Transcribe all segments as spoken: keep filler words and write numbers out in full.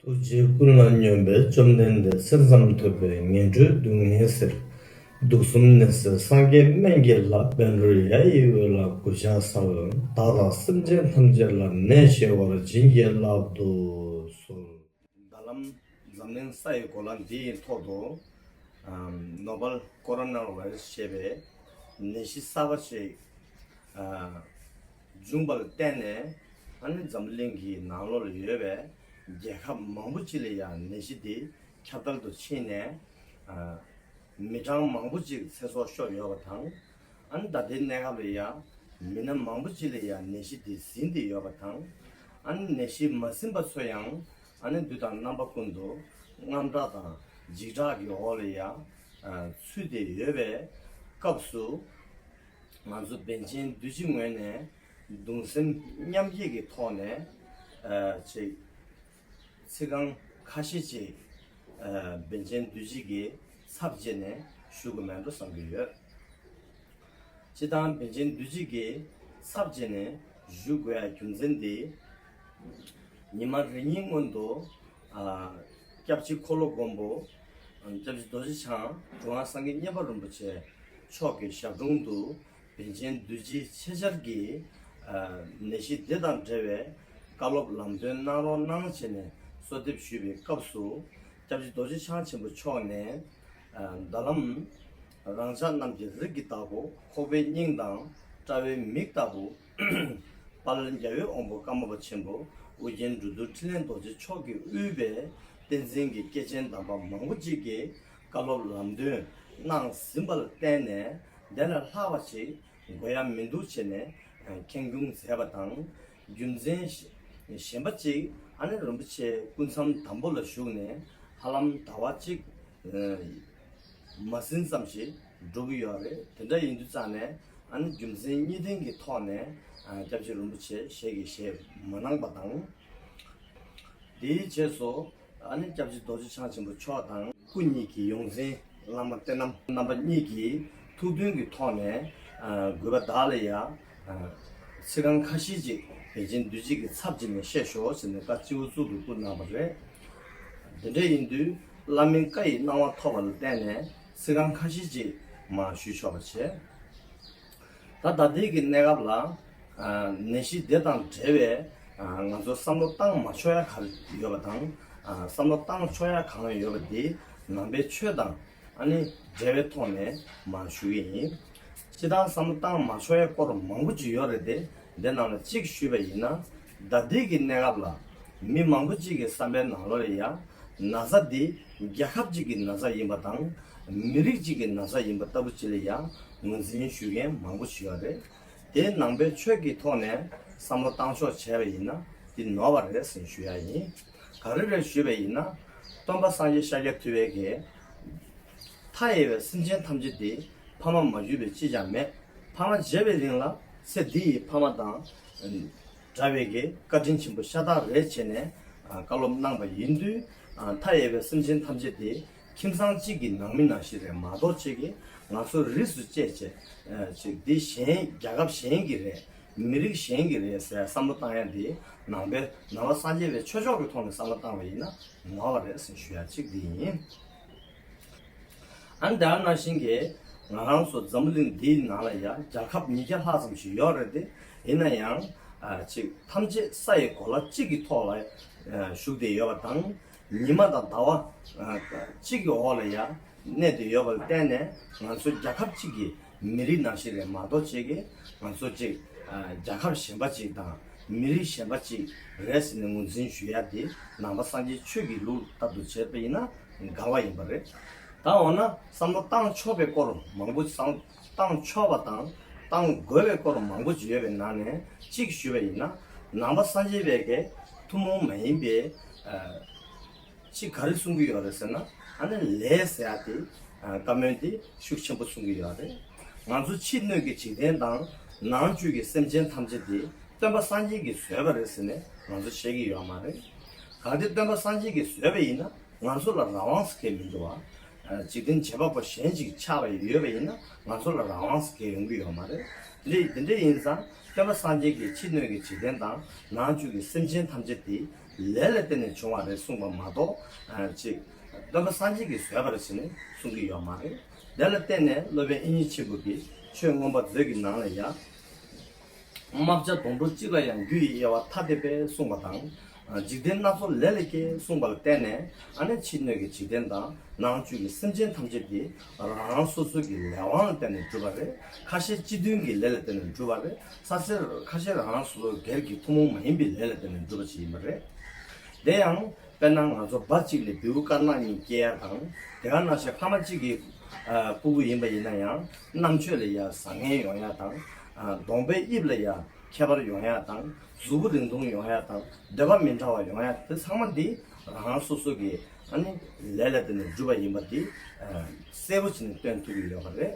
ཐུགས་རྗེ་ཀུན་ལ་སྙོམས་པའི་བཅོམ་ལྡན་འདས། སེམས་ཙམ་ཐོས་པས་ངན་འགྲོའི་སྡུག་བསྔལ་སེལ། དུག་གསུམ་ནད་སེལ་སངས་རྒྱས་སྨན་གྱི་བླ། བཻ་ཌཱུརྱ་ཡི་འོད་ལ་གུས་ཕྱག་འཚལ། བདག་དང་སེམས་ཅན་ཐམས་ཅད་ལ་ནད་གཞིའི་བར་བྱིན་གྱིས་བརླབ་ཏུ་གསོལ། ད་ལམ་འཛམ་གླིང་ས་ཡི་གོ་ལ་འདི་ཡི་ཐོག་ཏུ་ནོ་བེལ་ཀོ་རོ་ན་བྷ་ཡི་ར་སི་ཞེས་པའི་ནད་གཞི་གསར་པ་ཞིག་བྱུང་བ་ལ་བརྟེན་ནས། ཨ་ནི་འཛམ་གླིང་གི་ནང་ལོགས་ལ་ཡོད་པའི་རྒྱལ་ཁབ་མང་པོ་ཅིག་ལ་ཡང་ནད་གཞི་འདི་ཁྱབ་གདལ་དུ་ཕྱིན་ནས། མི་གྲངས་མང་པོ་ཅིག་ཚེ་སྲོག་ཤོར་ཡོད་པ་དང་། ཨ་ནི་ད་ལྟའི་གནས་སྐབས་ལ་ཡང་མི་སྣ་མང་པོ་ཅིག་ལ་ཡང་ནད་གཞི་འདི་ཟིན་ཏེ་ཡོད་པ་དང་། ཨ་ནི་ནད་གཞི་མ་ཟིན་པ་ཚོ་ཡང་ཨ་ནི་དུས་དང་རྣམ་པ་ཀུན་ཏུ་དངངས་སྐྲག་དང་འཇིགས་སྐྲག་གི་འོག་ལ་ཡང་ཚུད་དེ་ཡོད་པའི་སྐབས་སུ། ང་ཚོ་པཎ་ཆེན་འདུས་བྱས་ངོས་ནས་གདུང་སེམས་མཉམ་སྐྱེད་ཀྱི་ཐོག་ནས་ཅིག་ཚིག་རྐང་ཁ་ཤས་ཅིག་པཎ་ཆེན་འདུས་བྱས་ཀྱི་ཚབ་བྱས་ནས་ཞུ་དགོས་མེད་འགྲོ་བསམ་གྱི་ཡོད། སྤྱིར་བཏང་པཎ་ཆེན་འདུས་བྱས་ཀྱི་ཚབ་བྱས་ནས་ཞུ་དགོས་ཡ་རྒྱུ་མཚན་འདི། ཉི་མ་རེ་གཉིས་སྔོན་དུ། ཨ། སྐྱབས་རྗེ་འཁོར་ལོ་སྒོམ་པོ། སྐྱབས་རྗེ་རྡོ་རྗེ་འཆང་། གྲུབ་དབང་སངས་རྒྱས་མཉན་པ་རིན་པོ་ཆེ་མཆོག་གི་ཞབས་དྲུང་དུ། པཎ་ཆེན་འདུས་བྱས་ཆེད་བཅར་གྱིས། ཨ། ནད་གཞི་འདི་དང་འབྲེལ་བའི་བཀའ་སློབ་ལམ་སྟོན་གནང་རོགས་གནང་བྱས་ནས་གསོལ་འདེབས་ཞུས་པའི་སྐབས་སུ། སྐྱབས་རྗེ་རྡོ་རྗེ་འཆང་ཆེན་པོ་མཆོག་ནས། ཨ། ད་ལམ། རང་ཅག་རྣམས་ཀྱི་རིགས་ཀྱི་བདག་པོ། ཁོག་པའི་སྙིང་དང་དཔྲལ་བའི་མིག་ལྟ་བུ། དཔལ་རྒྱལ་བའི་དབང་པོ་ཀརྨ་པ་ཆེན་པོ། ཨོ་རྒྱན་འགྲོ་འདུལ་འཕྲིན་ལས་རྡོ་རྗེ་མཆོག་གིས་དབུས་པའི་བསྟན་འཛིན་གྱི་སྐྱེས་ཆེན་དམ་པ་མང་པོ་ཅིག་གིས་བཀའ་སློབ་ལམ་སྟོན་གནང་ཟིན་པ་ལ་བརྟེན་ནས། དེ་ལས་ལྷག་པ་ཞིག་དགོས་ཡ་མི་འདུག་བྱས་ནས་ཁེངས་སྐྱུང་མཛད་པ་དང་། རྒྱུ་མཚན་གཞན་པ་ཅིག་ཨ་ནི་རིན་པོ་ཆེ་སྐུ་མཚམས་དམ་པོ་ལ་བཞུགས་ནས་ཧ་ལམ་ཟླ་བ་གཅིག་མ་ཟིན་ཙམ་ཞིག་འགྲོ་གི་ཡོད་རེད། དེ་འདྲ་ཡིན་དུས་ཙང་ནས་ཨ་ནི་རྒྱུ་མཚན་གཉིས་ལྡན་གྱི་ཐོག་ནས། ཨ། སྐྱབས་རྗེ་རིན་པོ་ཆེ་ཞལ་གྱིས་བཞེས་མ་གནང་པ་དང་། དེའི་རྗེས་སུ་ཨ་ནི་སྐྱབས་རྗེ་རྡོ་རྗེ་འཆང་ཆེན་པོ་མཆོག་དང་སྐུ་ཉིད་ཀྱི་ཡོངས་འཛིན་བླ་མ་བསྟེན་རྣམ་རྣམ་པ་གཉིས་ཀྱིས་ཐུགས་མཐུན་གྱི་ཐོག་ནས། ཨ། དགོས་པ་དག་ལ་ཡ། ཨ། ཚིག་རྐང་ཁ་ཤས་ཅིག་པཎ་ཆེན་འདུས་བྱས་ཀྱི་ཚབ་བྱས་ནས་བཤད་ཤོག་ཟེར་ནས་བཀའ་སྤྱི་བོ་གཙུག་ཏུ་བཀུར་གནང་བ་རེད། དེ་འདྲ་ཡིན་དུས་བླ་མའི་བཀའ་ཡི་གནང་བ་ཐོབ་པ་ལ་བརྟེན་ནས་ཚིག་རྐང་ཁ་ཤས་ཅིག་མར་ཞུས་ཆོག་པ་བྱས། ད་ད་ལྟའི་གི་གནས་སྐབས་ལ། ཨ། ནད་གཞི་དེ་དང་འབྲེལ་བའི། ཨ། ང་ཚོ་བསམ་བློ་བཏང་མ་ཆོག་ཡ་ག་རེ་ཡོད་པ་དང་། ཨ། བསམ་བློ་བཏང་ཆོག་ཡ་གང་ཡོད་པ་དེ་ནང་པའི་ཆོས་དང་ཨ་ནི་འབྲེལ་བའི་ཐོག་ནས་མར་ཞུ་གི་ཡིན། སྤྱིར་བཏང་བསམ་བློ་བཏང་མ་ཆོག་ཡ་སྐོར་མང་པོ་ཅིག་ཡོད་རེད་དེ། འདི་ནང་ལ་གཅིག་ཞུས་པ་ཡིན་ན། ད་ལྟའི་གི་གནས་སྐབས་ལ་མི་མང་པོ་ཅིག་གི་བསམ་པའི་ནང་ལོགས་ལ་ཡ། ན་ཚ་འདི་རྒྱལ་ཁབ་ཅིག་གི་ན་ཚ་ཡིན་པ་དང་། མི་རིགས་ཅིག་གི་ན་ཚ་ཡིན་པ་ལྟ་བུ་ཅིག་ལ་ཡང་ངོས་འཛིན་ཞུ་མཁན་མང་པོ་ཞིག་ཡོད་རེད། དེ་ནང་པའི་ཆོས་ཀྱི་ཐོག་ནས་བསམ་བློ་བཏང་ཕྱོགས་བྱས་པ་ཡིན་ན་འདི་ནོར་བ་རེད་ཟེར་ཞུ་ཡ་ཡིན། ག་རེ་རེད་ཞུས་པ་ཡིན་ན། སྟོན་པ་སངས་རྒྱས་ཤཱཀྱ་ཐུབ་པའི་གིས། མཐའ་ཡས་པའི་སེམས་ཅན་ཐམས་ཅད་དེ་ཕ་མ་མ་གྱུར་པའི་ཅི་ཡང་མེད། ཕ་མ་བརྗེ་བའི་རིང་ལ་ཚེ་འདི་ཡི་ཕ་མ་དང་འདྲ་བའི་གི་བཀའ་དྲིན་ཆེན་པོ་ཤ་སྟག་རེད་བྱས་ནས་བཀའ་སློབ་གནང་བ་ཡིན་དུས། མཐའ་ཡས་པའི་སེམས་ཅན་ཐམས་ཅད་དེ་ཁྱིམ་ཚང་གཅིག་གི་ནང་མི་ནང་བཞིན་རེད་མ་གཏོགས། ཅིག་གིས་ང་ཚོ་རིས་སུ་བཅད་བྱས་ཅིག་འདི་གཞན་རྒྱལ་ཁབ་གཞན་གྱི་རེད། མི་རིགས་གཞན་གྱི་རེད་ཟེར་བསམ་བློ་བཏང་ཡ་འདི་ནང་པའི་ནང་པ་སངས་རྒྱས་པའི་ཆོས་ཕྱོགས་ཀྱི་ཐོག་ནས་བསམ་བློ་བཏང་བ་ཡིན་ན་ནོར་བ་རེད་ཟེར་ཞུ་ཡ་གཅིག་འདི་ཡིན། ཨ་ནི་དེ་ནང་བཞིན་གྱི་ང་རང་ཚོ་འཛམ་བུ་གླིང་འདིའི་ནང་ལ་ཡ་རྒྱལ་ཁབ་ཉིས་བརྒྱ་ལྷག་ཙམ་ཞིག་ཡོད་རེད་དེ། ཡིན་ན་ཡང་ཅིག་ཐམས་ཅད་ས་ཡི་གོ་ལ་གཅིག་གི་ཐོག་ལ་བཞུགས་བསྡད་ཡོད་པ་དང་། ཉི་མ་དང་ཟླ་བ་གཅིག་གི་འོག་ལ་ཡ་གནས་བསྡད་ཡོད་པ་ལ་བརྟེན་ནས་ང་ཚོ་རྒྱལ་ཁབ་གཅིག་གི་མི་རིགས་ནང་བཞིན་རེད་མ་གཏོགས། ཅིག་གིས་ང་ཚོ་ཅིག་རྒྱལ་ཁབ་གཞན་པ་ཅིག་དང་མི་རིགས་གཞན་པ་ཅིག་རེད་ཟེར་ནས་ངོས་འཛིན་ཞུ་ཡ་དེ་ནང་པ་སངས་རྒྱས་ཆོས་ཀྱི་ལུགས་ལྟར་དུ་བྱས་པ་ཡིན་ན་འགལ་བ་ཡིན་པ་རེད། ད་འོ་ན་བསམ་བློ་བཏང་ཆོག་པའི་སྐོར་མང་པོ། བསམ་བློ་བཏང་ཆོག་པ་དང་བཏང་དགོས་པའི་སྐོར་མང་པོ་ཅིག་ཡོད་པའི་ནང་ནས་གཅིག་ཞུས་པ་ཡིན་ན། ནང་པ་སངས་རྒྱས་པའི་གི་ཐུན་མོང་མ་ཡིན་པའི། ཨ། ཅིག་ག་རེ་གསུང་གི་ཡོད་རེད་ཟེར་ན། ཨ་ནི་ལས་ཟེར་ཡ་དེ། ཨ། བཀའ་མོལ་དེ་ཤུགས་ཆེན་པོ་གསུང་གི་ཡོད་རེད། ང་ཚོ་ཕྱི་སྣོད་ཀྱི་འཇིག་རྟེན་དང་ནང་བཅུད་ཀྱི་སེམས་ཅན་ཐམས་ཅད་དེ་སྟོན་པ་སངས་རྒྱས་ཀྱིས་བཟོས་པ་རེད་ཟེར་ནས་ང་ཚོ་བཤད་ཀྱི་ཡོད་མ་རེད། གལ་ཏེ་སྟོན་པ་སངས་རྒྱས་ཀྱིས་བཟོས་པ་ཡིན་ན་ང་ཚོ་ལ་རང་དབང་ཟེར་མཁན་མི་འདུག་བ། ཨ། འཇིག་རྟེན་བྱེད་པ་པོ་གཞན་ཅིག་ཆགས་པ་ཡོད་པ་ཡིན་ན་ང་ཚོ་ལ་རང་དབང་ཟེར་མཁན་ཡོང་གི་ཡོད་མ་རེད། འདི་འདི་འདྲ་ཡིན་ཙང་སྟོན་པ་སངས་རྒྱས་ཀྱིས་ཕྱི་སྣོད་ཀྱི་འཇིག་རྟེན་དང་ནང་བཅུད་ཀྱི་སེམས་ཅན་ཐམས་ཅད་དེ་ ལས་ལ་བརྟེན་ནས་བྱུང་བ་རེད་གསུངས་པ་མ་གཏོགས། ཨ་ཅིག་སྟོན་པ་སངས་རྒྱས་ཀྱིས་བཟོས་པ་རེད་ཟེར་ནས་གསུང་གི་ཡོད་མ་རེད། དེ་ལ་བརྟེན་ནས་སློབ་དཔོན་དབྱིག་གཉེན་ཆེན་པོ་གིས་ཆོས་མངོན་པ་མཛོད་ཀྱི་ནང་ལ་ཡང་། རྨ་བྱ་སྡོང་གྲོགས་གཅིག་ལ་ཡང་རྒྱུ་ཡི་དབྱེ་བ་ཐ་དད་པས་གསུངས་པ་དང་། འཇིག་རྟེན་སྣ་ཚོགས་ལས་ལ་སྐྱེས་གསུངས་པ་ལ་བརྟེན་ནས། ཨ་ནི་ཕྱི་སྣོད་ཀྱི་འཇིག་རྟེན་དང་ནང་བཅུད་ཀྱི་སེམས་ཅན་ཐམས་ཅད་དེ་རང་རང་སོ་སོ་གི་ལས་དབང་ལ་བརྟེན་ནས་གྲུབ་པ་རེད། ཁ་ཤས་སྤྱི་མཐུན་གྱི་ལས་ལ་བརྟེན་ནས་གྲུབ་པ་རེད། ས་སེར་ཁ་ཤས་རང་རང་སོ་སོ་སྒེར་གྱི་ཐུན་མོང་མ་ཡིན་པའི་ལས་ལ་བརྟེན་ནས་གྲུབ་པ་ཞིག་ཡིན་པ་རེད། དེ་ཡང་། དཔེར་ན་ང་ཚོ་འབའ་གཅིག་ལ་བེའུ་དཀར་ནག་གཉིས་སྐྱེ་ཡ་དང་། དེ་ག་ནང་བཞིན་ཕ་མ་གཅིག་གི་ཨ་སྤུ་གུ་ཡིན་པ་ཡིན་ན་ཡང་རྣམ་དཔྱོད་ལ་ཡ་བཟང་ངན་ཡོང་ཡ་དང་། ཨ་གདོང་པའི་དབྱིབས་ལ་ཡ་ཁྱད་པར་ཡོང་ཡ་དང་། གཟུགས་པོ་རིང་ཐུང་ཡོང་ཡ་དང་། འདོད་པ་མི་འདྲ་བ་ཡོང་ཡ་དེ་ཚང་མ་འདི་རང་རང་སོ་སོ་གི་ཨ་ནི་ལས་ལ་བརྟེན་ནས་གྲུབ་པ་ཡིན་པ་འདི་ཨ་གསལ་པོ་བྱས་ནས་སྟོན་ཐུབ་ཀྱི་ཡོད་པ་རེད།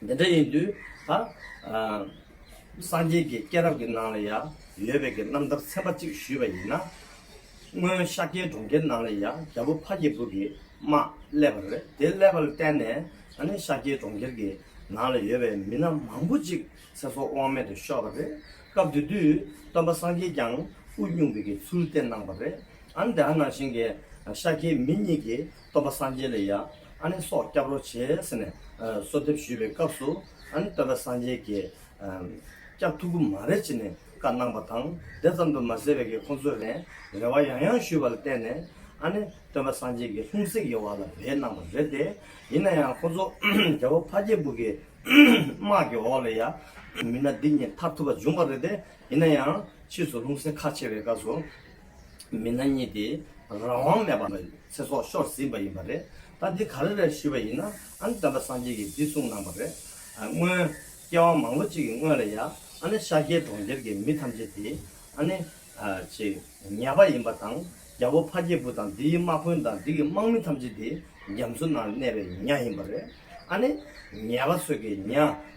འདི་འདྲ་ཡིན་དུས་ད་ཨ་སངས་རྒྱས་ཀྱི་སྐྱེས་རབས་ཀྱི་ནང་ལ་ཡང་ཡོད་པའི་གི་རྣམ་ཐར་ཚན་པ་གཅིག་ཞུས་པ་ཡིན་ན། སྔོན་ཤཱཀྱའི་གྲོང་ཁྱེར་ནང་ལ་ཡང་རྒྱལ་པོ་ཕ་རྒྱལ་བུ་གི་དམག་སླེབས་པ་རེད། དེ་སླེབས་པ་ལ་བརྟེན་ནས་ཨ་ནི་ཤཱཀྱའི་གྲོང་ཁྱེར་གྱི་ནང་ལ་ཡོད་པའི་མི་སྣ་མང་པོ་ཅིག་ཚེ་སྲོག་དབང་མེད་དུ་ཤོར་བ་རེད། སྐབས་དེ་དུས་སྟོན་པ་སངས་རྒྱས་ཀྱང་དབུགས་དབྱུང་བའི་གི་ཚུལ་བསྟན་གནང་བ་རེད། ཨ་ནི་དེ་ནང་བཞིན་གྱི་ཤཱཀྱའི་མི་གཉིས་ཀྱིས་སྟོན་པ་སངས་རྒྱས་ལ་ཡང་ཨ་ནི་སྲོག་སྐྱབས་རོགས་བྱེད་ཟེར་ནས་གསོལ་འདེབས་ཞུས་པའི་སྐབས་སུ། ཨ་ནི་སྟོན་པ་སངས་རྒྱས་ཀྱིས་སྐྱབས་ཐུབ་ཀྱི་མ་རེད་ཅེས་ནས་བཀའ་གནང་བ་དང་། དེ་ཙམ་དུ་མ་ཟད་པའི་གི་ཁོང་ཚོས་རེ་རེ་བ་ཡང་ཡང་ཞུས་པ་ལ་བརྟེན་ནས། ཨ་ནི་སྟོན་པ་སངས་རྒྱས་ཀྱིས་ལྷུང་བཟེད་ཀྱི་འོག་ལ་སྦས་གནང་བ་རེད་དེ། ཡིན་ན་ཡང་ཁོང་ཚོ་རྒྱལ་པོ་ཕ་རྒྱལ་བུ་གི་དམག་གི་འོག་ལ་ཡང་མི་སྣ་འདི་གཉིས་ཐར་ཐུབ་པ་བྱུང་བ་རེད་དེ། ཡིན་ན་ཡང་ཕྱིས་སུ་ལྷུང་བཟེད་ཁ་ཕྱེ་བའི་སྐབས་སུ་མི་སྣ་གཉིས་དེ་རང་དབང་མེད་པར་ཚེ་སྲོག་ཤོར་ཟིན་པ་ཡིན་པ་རེད། ད་འདི་ག་རེ་རེད་ཞུས་པ་ཡིན་ན། ཨ་ནི་སྟོན་པ་སངས་རྒྱས་ཀྱིས་འདི་གསུངས་གནང་བ་རེད། ཨ་སྔོན་སྐྱེ་བ་མང་པོ་ཅིག་གི་སྔོན་ལ་ཡང་ཨ་ནི་ཤཱཀྱའི་གྲོང་ཁྱེར་གྱི་མི་ཐམས་ཅད་དེ་ཨ་ནི་ཨ་ཅིག་ཉ་པ་ཡིན་པ་དང་། རྒྱལ་པོ་ཕ་རྒྱལ་བུ་དང་འདིའི་དམག་དཔོན་དང་འདི་གི་དམག་མི་ཐམས་ཅད་དེ་རྒྱ་མཚོ་ནང་གནས་པའི་ཉ་ཡིན་པ་རེད། ཨ་ནི་ཉ་པ་ཚོས་ཀྱི་ཉ་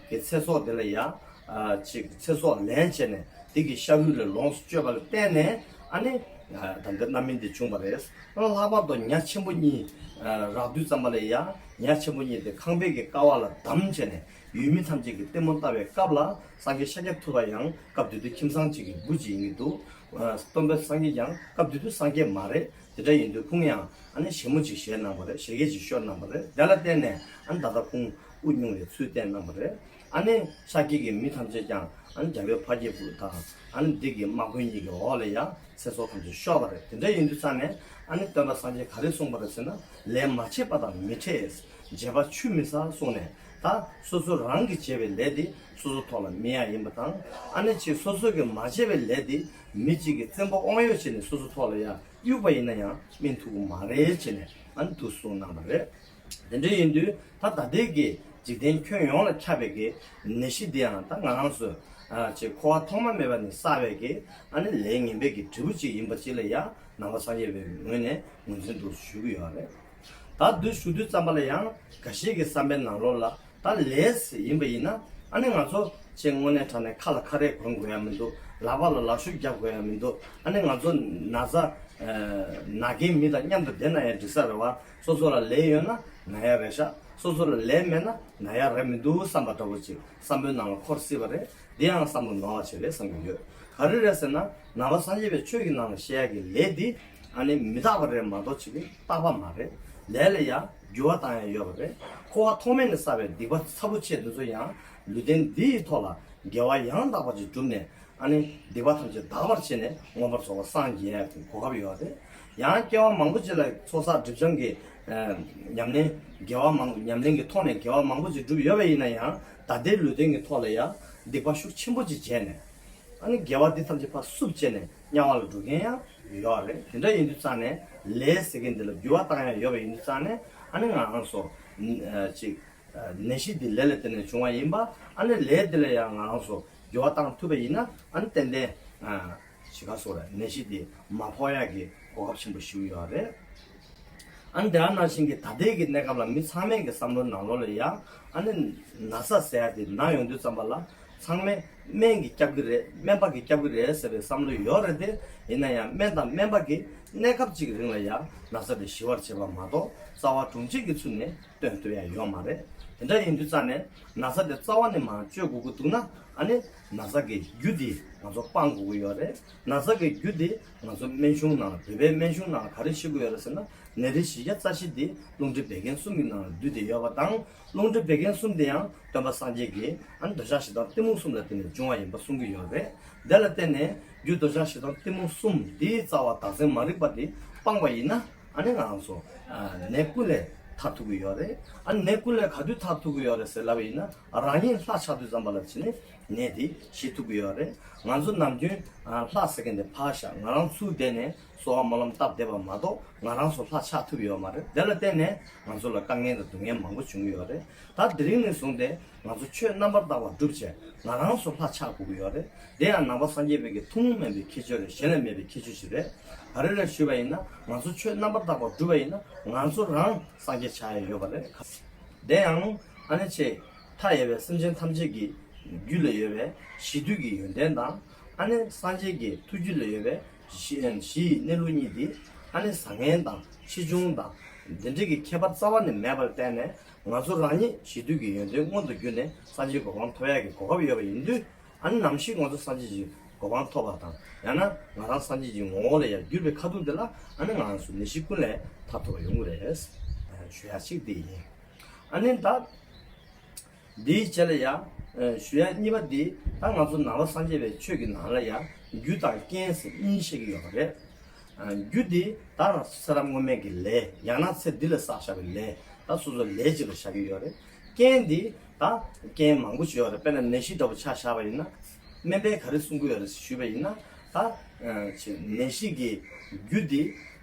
གི་ཚེ་སྲོག་དེ་ལ་ཡང་ཨ་ཅིག་ཚེ་སྲོག་ལེན་བྱས་ནས་དེ་གི་ཤ་རུས་ལ་ལོངས་སུ་སྤྱོད་པ་ལ་བརྟེན་ནས། ཨ་ནི་ཨ་ད་ལྟ་རྣམ་སྨིན་དེ་བྱུང་བ་རེད། ལྷག་པར་དུ་ཉ་ཆེན་པོ་གཉིས་ཨ་རག་དུས་ཙམ་པ་ལ་ཡང་ཉ་ཆེན་པོ་གཉིས་དེ་ཁང་པའི་གི་ཀ་བ་ལ་བསྡམས་བྱས་ནས་ཡུལ་མི་ཐམས་ཅད་ཀྱིས་ལྟད་མོ་ལྟ་བའི་སྐབས་ལ། སངས་རྒྱས་ཤཱཀྱ་ཐུབ་པ་ཡང་སྐབས་དེ་དུས་ཁྱིམ་ཚང་གཅིག་གི་བུ་གཅིག་ཡིན་གྱི་འདུག་ཨ་སྟོན་པ་སངས་རྒྱས་ཀྱང་སྐབས་དེ་དུས་སངས་རྒྱས་མ་རེད། དེ་འདྲ་ཡིན་དུས་ཁོང་ཡང་ཨ་ནི་ཞལ་མོ་གཅིག་བཞེས་གནང་བ་རེད། ཞལ་བགེགས་གཅིག་ཤོར་གནང་བ་རེད། དེ་ལ་བརྟེན་ནས་ཨ་ནི་ད་ལྟ་ཁོང་དབུགས་དབྱུང་བའི་ཚུལ་བསྟན་གནང་བ་རེད། ཨ་ནི་ཤཱཀྱ་གི་མི་ཐམས་ཅད་ཀྱང་ཨ་ནི་རྒྱལ་པོའི་ཕ་རྒྱལ་བུ་དང་ཨ་ནི་འདི་གི་དམག་དཔོན་གཉིས་ཀྱི་འོག་ལ་ཡང་ཚེ་སྲོག་ཐམས་ཅད་ཤོར་བ་རེད། དེ་འདྲ་ཡིན་དུས་ཙང་ནས་ཨ་ནི་སྟོན་པ་སངས་རྒྱས་ག་རེ་གསུངས་པ་རེད་ཟེར་ན། ལས་མ་བྱས་པ་དང་མི་འཕྲད། བྱས་པ་ཆུད་མི་ཟ་གསུངས་ནས། ད་སོ་སོ་རང་གིས་བྱས་པའི་ལས་དེ་སོ་སོ་ཐོག་ལ་སྨིན་ཡ་ཡིན་པ་དང་། ཨ་ནི་ཅིག་སོ་སོ་གིས་མ་བྱས་པའི་ལས་དེ་མི་གཅིག་གི་བཙན་པོ་དབང་ཡོད་བྱས་ནས་སོ་སོ་ཐོག་ལ་ཡ་གཡུག་པ་ཡིན་ན་ཡང་སྨིན་ཐུབ་ཀྱི་མ་རེད་བྱས་ནས་ཨ་ནི་འདུག་གསུངས་གནང་བ་རེད། དེ་འདྲ་ཡིན་དུས་ད་ད་ལྟའི་གི་འཇིག་རྟེན་ཁྱོན་ཡོངས་ལ་ཁྱབ་པའི་གི་ནད་གཞི་འདི་ཡང་ད་ང་རང་ཚོས་ཨ་ཅིག་འཁོར་བ་ཐོག་མ་མེད་པ་ནས་བསགས་པའི་གི་ཨ་ནི་ལས་ངན་པའི་གི་འབྲས་བུ་ཅིག་ཡིན་པ་ཅིག་ལ་ཡ་ནང་པ་སངས་རྒྱས་པའི་ངོས་ནས་ངོས་འཛིན་འདུག་ཞུ་གི་ཡོད་རེད། ད་དུས་ཞུ་དུས་ཙམ་པ་ལ་ཡང་འགའ་ཤས་ཀྱི་བསམ་པའི་ནང་ལོགས་ལ། ད་ལས་ཡིན་པ་ཡིན་ན་ཨ་ནི་ང་ཚོ་ཅིག་དངོས་གནས་དྲང་གནས་ཁ་ལ་ཁ་རས་གོན་དགོས་ཡ་མི་འདུག་ལག་པ་ལ་ལག་ཤུབས་རྒྱག་དགོས་ཡ་མི་འདུག་ཨ་ནི་ང་ཚོ་ན་ཚ་ཨ་ན་མཁན་མི་དང་མཉམ་དུ་བསྡད་ན་ཡང་འགྲིག་ས་རེད་བ། སོ་སོ་ལ་ལས་ཡོད་ན་ན་ཡ་རེད་ཤག་སོ་སོ་ལ་ལས་མེད་ན་ན་ཡ་རེད་མི་འདུག་བསམ་པ་འདྲ་བོ་ཅིག་བསམ་པའི་ནང་ལ་འཁོར་སྲིད་པ་རེད། འདི་ཡང་བསམ་བློ་ནོར་བ་ཞིག་རེད་བསམ་གྱི་ཡོད། ག་རེ་རེད་ཟེར་ན། ནང་པ་སངས་རྒྱས་པའི་ཆོས་ཀྱི་ནང་ལ་བཤད་ཡ་གི་ལས་འདི་ཨ་ནི་མི་རྟག་པ་རེད་མ་གཏོགས་ཅིག་རྟག་པ་མ་རེད། ལས་ལ་ཡང་འགྱུར་བ་བཏང་ཡ་ཡོད་པ་རེད། འཁོར་བ་ཐོག་མེད་ནས་བསགས་པའི་སྡིག་པ་ཚ་པོ་ཆེ་འདི་ཚོ་ཡང་ལུས་རྟེན་འདི་ཡི་ཐོག་ལ་དགེ་བ་ཡང་དག་པ་ཅིག་བསྒྲུབས་ནས། ཨ་ནི་སྡིག་པ་ཐམས་ཅད་དག་པར་བྱས་ནས་མངོན་པར་རྫོགས་པར་སངས་རྒྱས་ཡ་གི་གོ་སྐབས་ཡོད་རེད། ཡང་སྐྱེ་བ་མང་པོ་ཅིག་ལ་ཚོགས་བསགས་སྒྲིབ་སྦྱང་གི་ཨ་ཉམས་ལེན་དགེ་བ་མང་ཉམས་ལེན་གྱི་ཐོག་ནས་དགེ་བ་མང་པོ་ཅིག་བསྒྲུབས་ཡོད་པ་ཡིན་ན་ཡང་། ད་ལྟའི་ལུས་རྟེན་གྱི་ཐོག་ལ་ཡང་སྡིག་པ་ཤུགས་ཆེན་པོ་ཅིག་བྱས་ནས། ཨ་ནི་དགེ་བ་འདི་ཐམས་ཅད་ཕར་བསུབས་བྱས་ནས་དམྱལ་བ་ལ་འགྲོ་མཁན་ཡང་ཡོད་རེད། དེ་འདྲ་ཡིན་དུས་ཙང་ནས་ལས་ཟེར་མཁན་འདི་ལ་འགྱུར་བ་བཏང་ཡ་ཡོད་པ་ཡིན་དུས་ཙང་ནས། ཨ་ནི་ང་རང་ཚོ་ཨ་ཅིག་ནད་གཞི་འདི་ལས་ལ་བརྟེན་ནས་བྱུང་བ་ཡིན་པ། ཨ་ནི་ལས་འདི་ལ་ཡང་ང་རང་ཚོ་འགྱུར་བ་བཏང་ཐུབ་པ་ཡིན་ན། ཨ་ནི་ཏན་ཏན་ཨ་ཅི་ག་སོགས་རེད། ནད་གཞི་འདི་མ་ཕོག་ཡག་གི་གོ་སྐབས་ཆེན་པོ་ཞིག་ཡོད་རེད། ཨ་ནི་དེ་ག་ནང་བཞིན་གྱི་ད་ལྟའི་གི་གནས་སྐབས་ལ་མི་ཚང་མའི་གི་བསམ་བློའི་ནང་ལོགས་ལ་ཡང་། ཨ་ནི་ན་ཚ་ཟེར་ཡ་དེ་ན་ཡོང་དུས་ཙམ་པ་ལ་ཚང་མས་ སྨན་གྱིས་སྐྱོབ་ཀྱི་རེད། སྨན་པ་གིས་སྐྱོབ་ཀྱི་རེད་ཟེར་བའི་བསམ་བློ་ཡོད་རེད་དེ། ཡིན་ན་ཡང་སྨན་དང་སྨན་པ་གིས་གནས་སྐབས་གཅིག་རིང་ལ་ཡང་ན་ཚ་དེ་ཞི་བར་བྱེད་པ་མ་གཏོགས་རྩ་བ་དྲུང་ཆེ་གི་ཚུལ་ནས་སྟོན་ཐུབ་ཡ་ཡོད་མ་རེད། དེ་འདྲ་ཡིན་དུས་ཙང་ནས་ན་ཚ་དེ་རྩ་བ་ནས་མར་བཅོས་དགོས་ཀྱི་འདུག་ན། ཨ་ནི་ན་ཚ་གི་རྒྱུ་དེ་ང་ཚོ་སྤང་དགོས་ཀྱི་ཡོད་རེད། ན་ཚ་གི་རྒྱུ་དེ་ང་ཚོ་སྨན་གཞུང་ནང་བོད་པའི་སྨན་གཞུང་ནང་ག་རེ་བཤད་ཀྱི་ཡོད་རེད་ཟེར་ན། ནད་རིགས་བཞི་བརྒྱ་རྩ་བཞི་དེ་རླུང་མཁྲིས་བད་ཀན་གསུམ་གྱི་ནང་ལ་འདུས་ཏེ་ཡོད་པ་དང་། རླུང་མཁྲིས་བད་ཀན་གསུམ་དེ་ཡང་སྟོན་པ་སངས་རྒྱས་ཀྱིས་ཨ་ནི་འདོད་ཆགས་ཞེ་སྡང་གཏི་མུག་གསུམ་ལ་བརྟེན་ནས་བྱུང་བ་ཡིན་པ་གསུང་གི་ཡོད་རེད། དེ་ལ་བརྟེན་ནས་རྒྱུ་འདོད་ཆགས་ཞེ་སྡང་གཏི་མུག་གསུམ་དེའི་རྩ་བ་བདག་འཛིན་མ་རིག་པ་དེ་སྤངས་པ་ཡིན་ན། ཨ་ནི་ང་རང་ཚོ་ཨ་ནད་ཀུན་ལས་ཐར་ཐུབ་ཀྱི་ཡོད་རེད། ཨ་ནི་ནད་ཀུན་ལས་ག་དུས་ཐར་ཐུབ་ཀྱི་ཡོད་རེད་ཟེར་ལབ་པ་ཡིན་ན། རང་ཉིད་ལྷ་ཆགས་དུས་ཙམ་པ་ལ་བྱས་ནས་ནད་དེ་ཞི་ཐུབ་ཀྱི་ཡོད་རེད། ང་ཚོ་ནམ་རྒྱུན་ཨ་ལྷ་ཟེར་མཁན་དེ་ཕར་བཞག་ང་རང་ཚུར་བསྡད་ནས་གསོལ་བ་སྨོན་ལམ་བཏབ་བསྡད་པ་མ་གཏོགས་ང་རང་ཚོ་ལྷ་ཆགས་ཐུབ་ཡོད་མ་རེད། དེ་ལ་བརྟེན་ནས་ང་ཚོ་ལ་དཀའ་ངལ་དང་སྡུག་བསྔལ་མང་པོ་བྱུང་གི་ཡོད་རེད། ད་དེ་རིང་ནས་བཟུང་སྟེ་ང་ཚོ་ཆོས་རྣམ་པར་དག་པ་སྒྲུབ་བྱས་ང་རང་ཚོ་ལྷ་ཆགས་དགོས་ཀྱི་ཡོད་རེད། དེ་ཡང་ནང་པ་སངས་རྒྱས་པའི་གི་ཐུན་མོང་མིན་པའི་ཁྱད་ཆོས་རེད། གཞན་ལ་མེད་པའི་ཁྱད་ཆོས་ཤིག་རེད། ག་རེ་རེད་ཞུས་པ་ཡིན་ན། ང་ཚོ་ཆོས་རྣམ་པར་དག་པ་སྒྲུབ་པ་ཡིན་ན་ང་ཚོ་རང་སངས་རྒྱས་ཆགས་ཡ་ཡོད་པ་རེད། དེ་ཡང་ཨ་ནི་ཆེ་མཐའ་ཡས་པའི་སེམས་ཅན་ཐམས་ཅད་ཀྱི་རྒྱུད་ལ་ཡོད་པའི་ཞི་དུལ་གྱི་ཡོན་ཏན་དང་། ཨ་ནི་སངས་རྒྱས་ཀྱི་ཐུགས་རྒྱུད་ལ་ཡོད་པའི་གཞི་གཞི་ཡི་གནས་ལུགས་གཉིས་དེ་ཨ་ནི་བཟང་ངན་དང་ཆེ་ཆུང་དང་འདི་འདྲ་གི་ཁྱད་པར་རྩ་བ་ནས་མེད་པར་བརྟེན་ནས། ང་ཚོ་རང་ཉིད་ཞི་དུལ་གྱི་ཡོན་ཏན་མངོན་དུ་གྱུར་ནས་སངས་རྒྱས་གོ་འཕང་ཐོབ་ཡག་གི་གོ་སྐབས་ཡོད་པ་ཡིན་དུས། ཨ་ནི་ནམ་ཞིག་ང་ཚོ་སངས་རྒྱས་ཀྱི་གོ་འཕང་ཐོབ་པ་དང་། ཡང་ན་ང་རང་སངས་རྒྱས་ཀྱི་ངོ་བོ་ལ་ཡང་གྱུར་པའི་ཁ་ཐུག་དེ་ལ་ཨ་ནི་ང་རང་ཚོ་ནད་གཞི་ཀུན་ལས་ཐར་ཐུབ་པ་ཡོང་གི་རེད། ཞུ་ཡག་གཅིག་དེ་ཡིན། ཨ་ནི་ད་འདིའི་རྗེས་ལ་ཡང་ཞུ་ཡག་གཉིས་པ་འདི། ད་ང་ཚོ་ནང་པ་སངས་རྒྱས་པའི་ཆོས་ཀྱི་ནང་ལ་ཡང་རྒྱུ་དང་རྐྱེན་ཟེར་གཉིས་བཤད་ཀྱི་ཡོད་པ་རེད། རྒྱུ་འདི་ད་ཚེ་རབས་སྔོན་མའི་གི་ལས། ཡང་ན་ཚེ་འདི་ལ་བསགས་བཞག་པའི་ལས། ད་སོ་སོ་ལས་ཅིག་ལ་བཞག་གི་ཡོད་རེད། རྐྱེན་འདི་ད་རྐྱེན་མང་པོ་ཞིག་ཡོད་རེད། དཔེར་ན་ནད་གཞི་འདྲ་པོ་ཆ་བཞག་པ་ཡིན་ན། སྨན་པས་ག་རེ་གསུང་གི་ཡོད་རེད་ཞུས་པ་ཡིན་ན། ད་ནད་གཞི་གི་རྒྱུ་འདི་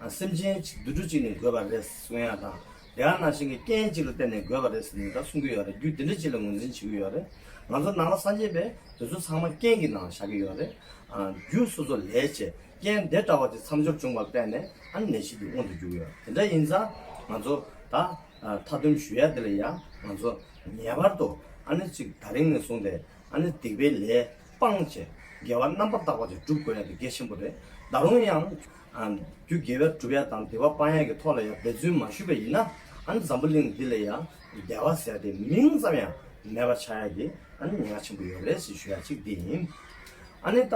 སེམས་ཅན་དུད་འགྲོ་གཅིག་ནས་འགོས་པ་རེད་གསུང་ཡག་དང་། དེ་ག་ནང་བཞིན་གྱི་རྐྱེན་གཅིག་ལ་བརྟེན་ནས་འགོས་པ་རེད་ཟེར་ནས་ད་གསུང་གི་ཡོད་རེད། རྒྱུ་འདི་འདྲ་གཅིག་ལ་ངོས་འཛིན་བྱེད་ཀྱི་ཡོད་རེད། ང་ཚོ་ནང་པ་སངས་རྒྱས་པས་དེ་ཚོ་ཚང་མ་རྐྱེན་གྱི་ནང་བཞག་གི་ཡོད་རེད། རྒྱུ་སོ་སོ་ལས་བྱས། རྐྱེན་དེ་འདྲ་བ་དེ་མཚམས་སྦྱོར་བྱུང་བར་བརྟེན་ནས་ཨ་ནི་ནད་གཞི་དེ་མངོན་དུ་འགྱུར་གྱི་ཡོད། དེ་འདྲ་ཡིན་ཙང་ང་ཚོ་ད་མཐའ་སྡོམ་ཞུ་ཡ་དེ་ལ་ཡང་ང་ཚོ་ངེས་པར་དུ་ཨ་ནི་གཅིག་ད་རིང་ནས་བཟུང་སྟེ་ཨ་ནི་སྡིག་པའི་ལས་སྤངས་བྱས་དགེ་བ་རྣམ་པར་དག་པ་དེ་སྒྲུབ་དགོས་ཡ་དེ་གལ་ཆེན་པོ་རེད། ད་རུང་ཡང་རྒྱུ་དགེ་བ་སྒྲུབ་ཡ་དང་སྡིག་པ་སྤང་ཡ་གི་ཐོག་ལ་ཡང་འབད་བརྩོན་མ་ཞུས་པ་ཡིན་ན། ཨ་ནི་འཛམ་བུ་གླིང་འདི་ལ་ཡང་བདེ་བ་ཟེར་ཡ་དེ་མིང་ཙམ་ཡང་མེད་པ་ཆགས་ཡ་གི་ཨ་ནི་ཉེན་ཁ་ཆེན་པོ་ཡོད་རེད་ཟེར་ཞུ་ཡ་གཅིག་འདི་ཡིན། ཨ་ནི་ད།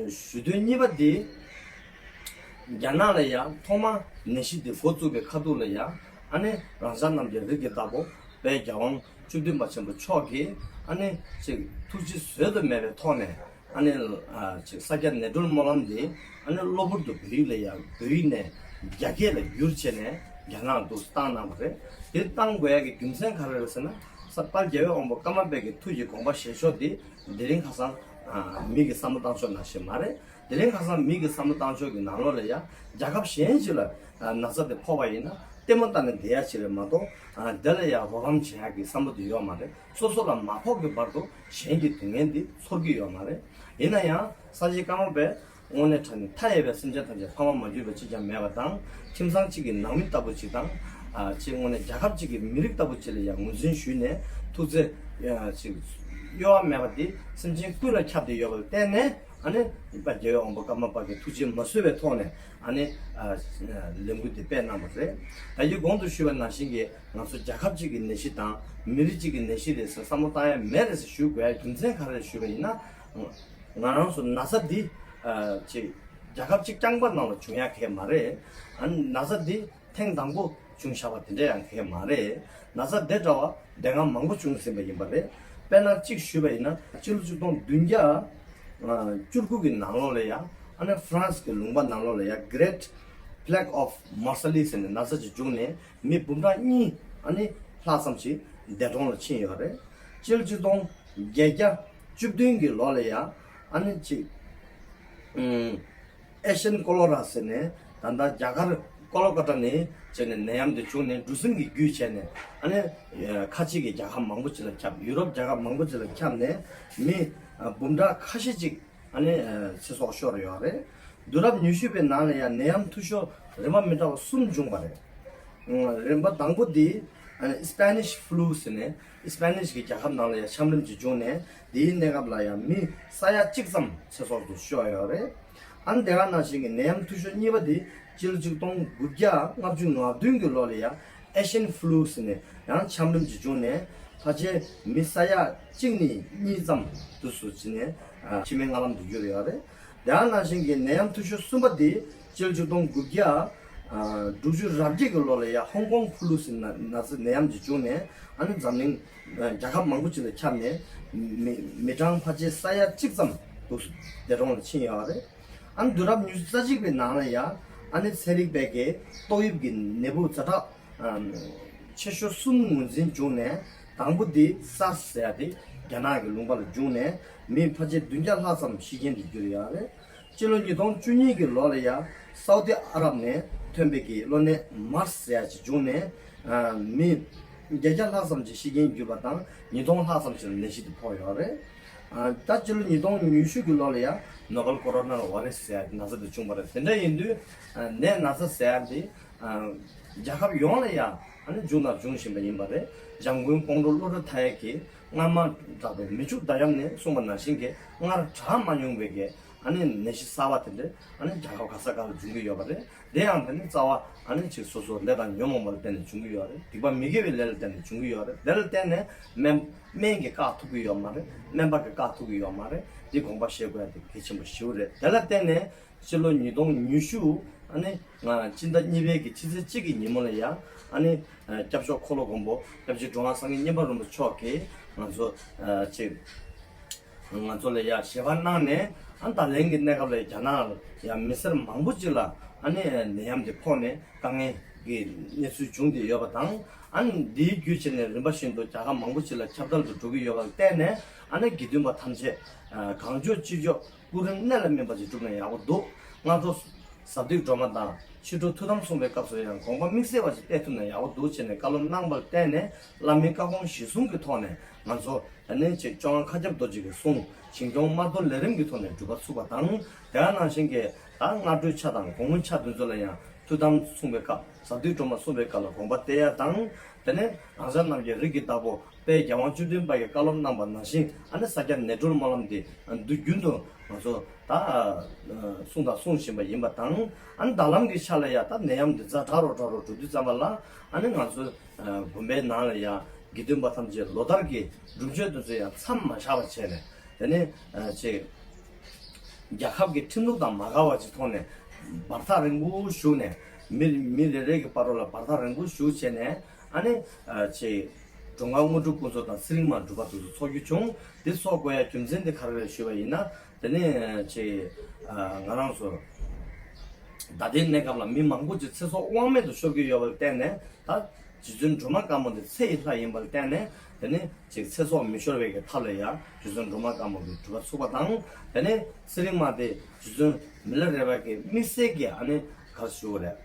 ཞུ་དོན་གཉིས་པ་འདི། རྒྱ་ནག་ལ་ཡང་ཐོག་མ་ནད་གཞི་འདི་འགོ་བཙུགས་པའི་ཁ་ཐུག་ལ་ཡང་ཨ་ནི་རང་ཅག་རྣམས་ཀྱི་རིགས་ཀྱི་བདག་པོ་དཔལ་རྒྱལ་དབང་བཅུ་བདུན་པ་ཆེན་པོ་མཆོག་གིས་ཨ་ནི་ཅིག་ཐུགས་རྗེ་བཟོད་དུ་མེད་པའི་ཐོག་ནས་ཨ་ནི་ཅིག་ས་སྐྱ་ནད་གྲོལ་སྨོན་ལམ་འདི་ཨ་ནི་གློ་བུར་དུ་བོད་ཡིག་ལ་ཡང་བོད་ཡིག་ནས་རྒྱ་སྐད་ལ་བསྒྱུར་བྱས་ནས་རྒྱ་ནག་ཏུ་བཏང་གནང་བ་རེད། དེ་བཏང་དགོས་ཡ་གི་རྒྱུ་མཚན་ག་རེ་རེད་ཟེར་ན། ས་དཔལ་རྒྱལ་བའི་དབང་པོ་ཀརྨ་པའི་གི་ཐུགས་ཀྱི་དགོངས་པ་བཞེས་ཕྱོགས་འདི། དེ་རིང་ཁ་སང་ཨ་མི་གི་བསམ་བློ་བཏང་ཕྱོགས་ནང་བཞིན་མ་རེད། དེ་རིང་ཁ་སང་མི་གི་བསམ་བློ་བཏང་ཕྱོགས་ཀྱི་ནང་ལོགས་ལ་ཡང་རྒྱལ་ཁབ་གཞན་ཞིག་ལ་ཨ་ན་ཚ་དེ་ཕོག་པ་ཡིན་ན་ལྟད་མོ་ལྟ་ནས་བསྡད་ཡ་ཞིག་རེད་མ་གཏོགས། ཨ་དེ་ལ་ཡང་རོགས་རམ་བྱེད་ཡ་གི་བསམ་བློ་དེ་ཡོད་མ་རེད། སོ་སོ་ལ་མ་ཕོག་གི་བར་དུ་གཞན་གྱི་སྡུག་བསྔལ་འདི་ཚོར་གྱི་ཡོད་མ་རེད། ཡིན་ན་ཡང་སངས་རྒྱས་ཀརྨ་པས་དངོས་གནས་དྲང་གནས་མཐའ་ཡས་པའི་སེམས་ཅན་ཐམས་ཅད་ཕ་མ་མ་གྱུར་པ་གཅིག་ཀྱང་མེད་པ་དང་། ཁྱིམ་ཚང་གཅིག་གི་ནང་མི་ལྟ་བུ་གཅིག་དང་། ཨ་གཅིག་དངོས་གནས་རྒྱལ་ཁབ་གཅིག་གི་མི་རིགས་ལྟ་བུ་གཅིག་ལ་ཡང་ངོས་འཛིན་ཞུས་ནས་ཐུགས་བརྩེ་ཨ་ཅིག་གཡོ་བ་མེད་པ་དེ་སེམས་ཅན་ཀུན་ལ་ཁྱབ་བསྡད་ཡོད་པར་བརྟེན་ནས། ཨ་ནི་དཔལ་རྒྱལ་བའི་དབང་པོ་ཀརྨ་པ་གི་ཐུགས་རྗེ་མ་བཟོད་པའི་ཐོག་ནས་ཨ་ནི་ཨ་ལས་འགུལ་དེ་སྤེལ་གནང་བ་རེད། ད་ཡིན་གོང་དུ་ཞུས་པ་ནང་བཞིན་གྱི་ང་ཚོ་རྒྱལ་ཁབ་གཅིག་གི་ནད་གཞི་དང་མི་རིགས་གཅིག་གི་ནད་གཞི་རེད་ཟེར་བསམ་བློ་བཏང་ཡ་མེད་རེད་ཟེར་ཞུ་དགོས་ཡ་རྒྱུ་མཚན་ག་རེ་རེད་ཞུས་པ་ཡིན་ན། ང་རང་ཚོ་ན་ཚ་འདི་ཨ་ཅིག་རྒྱལ་ཁབ་གཅིག་རྐྱང་པ་ནང་ལ་བྱུང་ཡ་གང་ཡང་མ་རེད། ཨ་ནི་ན་ཚ་འདི་ཐེངས་དང་པོ་བྱུང་བཞག་པ་དེ་འདྲ་ཡང་གང་ཡང་མ་རེད། ན་ཚ་འདི་འདྲ་བ་དེ་སྔ་མང་པོ་བྱུང་ཟིན་པ་ཡིན་པ་རེད། དཔེར་ན་གཅིག་ཞུས་པ་ཡིན་ན་ཕྱི་ལོ་ཆིག་སྟོང་བདུན་བརྒྱ་བཅུ་དགུ་གི་ནང་ལོགས་ལ་ཡ། ཨ་ནི་ཧྥ་རན་སི་གི་ལུང་པ་ནང་ལོགས་ལ་ཡ་Great Plague of Marseille ཟེར་ནས་ན་ཚ་ཅིག་བྱུང་ནས་མི་འབུམ་ཕྲག་གཉིས་ཨ་ནི་ལྷག་ཙམ་ཞིག་འདས་གྲོངས་ལ་ཕྱིན་ཡོད་རེད། ཕྱི་ལོ་ཆིག་སྟོང་བརྒྱད་བརྒྱ་བཅུ་བདུན་གི་ལོ་ལ་ཡ་ཨ་ནི་ཅིག་ཨེ་ཤན་ཀོ་ལོ་ར་ཟེར་ནས་ད་ལྟ་རྒྱ་གར་ཀོ་ལོ་ཀ་ཊ་ནས་བྱས་ནས་ནད་ཡམས་དེ་བྱུང་ནས་འབྲུ་སྲིན་གྱི་རྒྱུད་བྱས་ནས་ཨ་ནི་ཁ་ཆེ་གི་རྒྱལ་ཁབ་མང་པོ་ཅིག་ལ་ཁྱབ། ཡུ་རོབ་རྒྱལ་ཁབ་མང་པོ་ཅིག་ལ་ཁྱབ་ནས་མི་འབུམ་ཕྲག་ཁ་ཤས་ཅིག་ཨ་ནི་ཚེ་སྲོག་ཤོར་ཡོད་རེད། དུས་རབས་ཉི་ཤུ་པའི་ནང་ལ་ཡང་ནད་ཡམས་འཐུས་ཤོར་རིམ་པ་མི་འདྲ་བ་གསུམ་བྱུང་བ་རེད། རིམ་པ་དང་པོ་འདི་ ཨ་ནི་སི་པེ་ནིཤ་ཕུ་ལུ་ཟེར་ནས་སི་པེ་ནིཤ་གི་རྒྱལ་ཁབ་ནང་ལ་ཡང་ཆམ་རིམས་ཅིག་བྱུང་ནས་དེའི་གནས་སྐབས་ལ་ཡང་མི་ས་ཡ་གཅིག་ཙམ་ཚེ་སྲོག་ཏུ་ཤོར་ཡོད་རེད། ཨ་ནི་དེ་ག་ནང་བཞིན་གྱི་ནད་ཡམས་འཐུས་ཤོར་གཉིས་པ་དེ་སྤྱི་ལོ་ཆིག་སྟོང་དགུ་བརྒྱ་ལྔ་བཅུ་ང་བདུན་གྱི་ལོ་ལ་ཡང་ཨེ་ཤན་ཕུ་ལུ་ཟེར་ནས་ཡང་ཆམ་རིམས་ཅིག་བྱུང་ནས་ཕལ་ཆེར་མི་ས་ཡ་གཅིག་ནས་གཉིས་ཙམ་དུ་སུ་ཕྱི་ནས་ཨ་འཆི་མེད་ལྔ་ལམ་དུ་གྱུར་ཡོད་རེད། དེ་ནང་བཞིན་གྱི་ནད་ཡམས་འཐུས་ཤོར་གསུམ་པ་དེ་སྤྱི་ལོ་ཆིག་སྟོང་དགུ་བརྒྱ་དྲུག་ཅུ་རེ་བརྒྱད་ཀྱི་ལོ་ལ་ཡང་ཧོང་ཀོང་ཕུ་ལུ་ཟེར་ན་ན་ཚ་ནད་ཡམས་ཅིག་བྱུང་ནས་ཨ་ནི་འཛམ་གླིང་རྒྱལ་ཁབ་མང་པོ་ཅིག་ལ་ཁྱབ་ནས་མི་མི་གྲངས་ཕལ་ཆེར་ས་ཡ་གཅིག་ཙམ་དུ་འདས་གྲོངས་ལ་ཕྱིན་ཡོད་རེད། ཨ་ནི་དུས་རབས་ཉི་ཤུ་རྩ་གཅིག་པའི་ནང་ལ་ཡང་ཨ་ནི་ཚན་རིག་པས་ཀྱི་ཏོག་དབྱིབས་ཀྱི་ནད་འབུ་ཛ་དྲག་ཆེ་ཤོས་གསུམ་ངོས་འཛིན་བྱུང་ནས་དང་པོ་དེ་སཱར་ཟེར་ཡ་དེ་རྒྱ་ནག་གི་ལུང་པ་ལ་བྱུང་ནས་མི་ཕལ་ཆེར་བདུན་བརྒྱ་ལྷག་ཙམ་ཤི་རྐྱེན་དུ་གྱུར་ཡོད་རེད། སྤྱི་ལོ་ཉིས་སྟོང་བཅུ་གཉིས་ཀྱི་ལོ་ལ་ཡང་སའུ་ཏི་ཨ་རབ་ནས་ཐོན་པའི་གི་གློ་ནད་མཱར་སི་ཟེར་ཡ་ཅིག་བྱུང་ནས་མི་བརྒྱད་བརྒྱ་ལྷག་ཙམ་ཅིག་ཤི་རྐྱེན་གྱུར་པ་དང་ཉིས་སྟོང་ལྷག་ཙམ་ཅིག་ལ་ནད་གཞི་དེ་ཕོག་ཡོད་རེད། ད་སྤྱི་ལོ་ཉིས་སྟོང་ཉི་ཤུ་གི་ལོ་ལ་ཡང་ནོ་བེལ་ཀོ་རོ་ན་བྷའི་རེ་སི་ཟེར་ཡ་ན་ཚ་དེ་བྱུང་བ་རེད། དེ་འདྲ་ཡིན་དུས་ནད་ན་ཚ་ཟེར་ཡ་དེ་རྒྱལ་ཁབ་ཡོངས་ལ་ཡང་ཨ་ནི་བྱུང་དང་འབྱུང་བཞིན་པ་ཡིན་པ་རེད། འཇམ་མགོན་ཀོང་སྤྲུལ་བློ་གྲོས་མཐའ་ཡས་ཀྱིས་སྔ་མ་དྲག་པའི་མི་ཕྱུགས་མདའ་ཡམས་ནས་གསུངས་པ་ནང་བཞིན་གྱི་སྔར་གྲགས་མ་མྱོང་བའི་གི་ཨ་ནི་ནད་གཞི་གསར་བ་དེ་འདྲ་ཨ་ནི་རྒྱལ་ཁབ་ག་ས་ག་ལ་འབྱུང་གི་ཡོད་པ་རེད། དེ་ཡང་དེ་ནི་རྩ་བ་ཨ་ནི་ཅིག་སོ་སོ་ལས་དང་ཉོན་མོངས་པ་ལ་བརྟེན་ནས་འབྱུང་གི་ཡོད་རེད། སྡིག་པ་མི་དགེ་བའི་ལས་ལ་བརྟེན་ནས་འབྱུང་གི་ཡོད་རེད། དེ་ལ་བརྟེན་ནས་སྨན་སྨན་གྱིས་བཀག་ཐུབ་ཀྱི་ཡོད་མ་རེད། སྨན་པ་གིས་བཀག་ཐུབ་ཀྱི་ཡོད་མ་རེད། འདི་དགོངས་པ་བཞེས་དགོས་ཡ་དེ་གལ་ཆེན་པོ་ཞེ་པོ་རེད། དེ་ལ་བརྟེན་ནས་སྤྱི་ལོ་ཉིས་སྟོང་ཉི་ཤུ་ཨ་ནི་སྤྱི་ཟླ་གཉིས་པའི་གི་ཕྱི་ཚེས་གཅིག་གི་ཉིན་མོ་ལ་ཡང་ཨ་ནི་སྐྱབས་མཆོག་འཁོར་ལོ་མགོན་པོ་སྐྱབས་རྗེ་འགྲོ་བ་སངས་རྒྱས་མཉན་པ་རིན་པོ་ཆེ་མཆོག་གིས་ང་ཚོ་ཅིག་ང་ཚོ་ལ་ཡང་ཞལ་པར་གནང་ནས་ཨ་ནི་ད་ལན་གྱི་གནས་སྐབས་ལ་རྒྱ་ནག་ལ་ཡང་མི་སེར་མང་པོ་ཅིག་ལ་ཨ་ནི་ནད་ཡམས་དེ་ཕོག་ནས་དཀའ་ངལ་གྱི་གནས་ཚུལ་བྱུང་བསྡད་ཡོད་པ་དང་ཨ་ནི་འདིའི་བརྒྱུད་བྱས་ནས་རིམ་པ་བཞིན་དུ་རྒྱལ་ཁབ་མང་པོ་ཅིག་ལ་ཁྱབ་གདལ་དུ་འགྲོ་གི་ཡོད་པ་ལ་བརྟེན་ནས་ཨ་ནི་དགེ་འདུན་པ་ཐམས་ཅད་གང་མགྱོགས་ཅི་མགྱོགས་སྐུ་རིམ་གནད་ལ་སྨིན་པ་ཅིག་བསྒྲུབས་ན་ཡག་པོ་འདུག་སྔ་དྲོ་ཟབ་ཏུའི་སྒྲོལ་མ་དང་ཕྱི་དྲོ་ཐུགས་དམ་གསུངས་པའི་སྐབས་སུ་ཡང་དགོངས་པ་དམིགས་བསལ་བ་ཞིག་གཏད་ཐུབ་ན་ཡག་པོ་འདུག་ཅེས་ནས་བཀའ་སློབ་གནང་བར་བརྟེན་ནས་བླ་མའི་བཀའ་དགོངས་གཞིར་བཟུང་གི་ཐོག་ནས་ང་ཚོ་ད་ནས་ཅིག་བཅོ་ལྔ་མཁའ་ཁྱབ་རྡོ་རྗེ་གི་གསུང་ཞིང་སྐྱོང་དམར་གཏོར་ལས་རིམ་གྱི་ཐོག་ནས་སྒྲུབ་པ་ཚུགས་པ་དང་། དེ་ག་ནང་བཞིན་གྱི་ད་སྔ་དྲོའི་ཆ་དང་དགོང་མོའི་ཆ་དེ་ཚོ་ལ་ཡང་ཐུགས་དམ་གསུངས་པའི་སྐབས་ཟབ་ཏུའི་སྒྲོལ་མ་གསུངས་པའི་སྐབས་ལ་དགོངས་པ་གཏད་ཡ་དང་། དེ་ནས་རང་ཅག་རྣམས་ཀྱི་རིགས་ཀྱི་བདག་པོ་དཔལ་རྒྱལ་དབང་བཅུ་བདུན་པ་གིས་བཀའ་སློབ་གནང་པ་ནང་བཞིན་ཨ་ནི་ས་སྐྱ་ནད་གྲོལ་སྨོན་ལམ་འདི་དུས་རྒྱུན་དུ་ང་ཚོ་ད་གསུང་དང་གསུང་བཞིན་པ་ཡིན་པ་དང་། ཨ་ནི་ད་ལམ་གྱི་ཆ་ལ་ཡང་ད་ནད་ཡམས་འདི་ཛ་དྲག་རུ་དྲག་རུ་འགྲོ་དུས་ཙམ་པ་ལ་ཨ་ནི་ང་ཚོ་དགོན་པའི་ནང་ལ་ཡང་དགེ་འདུན་པ་ཐམས་ཅད་ལོ་ལྟར་གྱི་སྒྲུབ་མཆོད་དེ་ཚོ་ཡང་མཚམས་མ་བཞག་པ་བྱས་ནས་དེ་ནས་ཅིག་རྒྱལ་ཁབ་ཀྱི་ཁྲིམས་ལུགས་དང་མ་འགལ་བ་ཅིག་ཐོག་ནས་བར་ཐག་རིང་པོ་བཞུགས་ནས་མི་མི་རེ་རེ་གི་བར་དུ་ལ་བར་ཐག་རིང་པོ་བཞུགས་བྱས་ནས་ཨ་ནི་ཅིག་འགྲོ་མགོན་དངོས་གྲུབ་ཀུན་བཟང་དང་ཚེ་རིང་མ་སྒྲུབ་པ་དེ་ཚོ་ཚོགས་རྒྱུ་བྱུང་། འདི་ཚོགས་དགོས་ཡ་རྒྱུ་མཚན་དེ་ག་རེ་རེད་ཞུས་པ་ཡིན་ན། དེ་ནས་ཅིག་ང་རང་ཚོ་ད་ལྟའི་གནས་སྐབས་ལ་མི་མང་པོ་ཅིག་ཚེ་སྲོག་དབང་མེད་དུ་ཤོར་གྱི་ཡོད་པར་བརྟེན་ནས། ད་རྗེ་བཙུན་སྒྲོལ་མ་དཀར་མོ་འདི་ཚེ་ཡི་ལྷ་ཡིན་པར་བརྟེན་ནས། དེ་ནས་ཅིག་ཚེ་སྲོག་མི་ཤོར་བའི་གི་ཐབས་ལ་ཡང་རྗེ་བཙུན་སྒྲོལ་མ་དཀར་མོ་གི་སྒྲུབ་པ་ཚུགས་པ་དང་། དེ་ནས་ཚེ་རིང་མ་དེ་རྗེ་བཙུན་མི་ལ་རས་པ་གི་དམིགས་བསལ་གྱི་ཨ་ནི་ག་རེ་ཞུ་དགོས་རེད།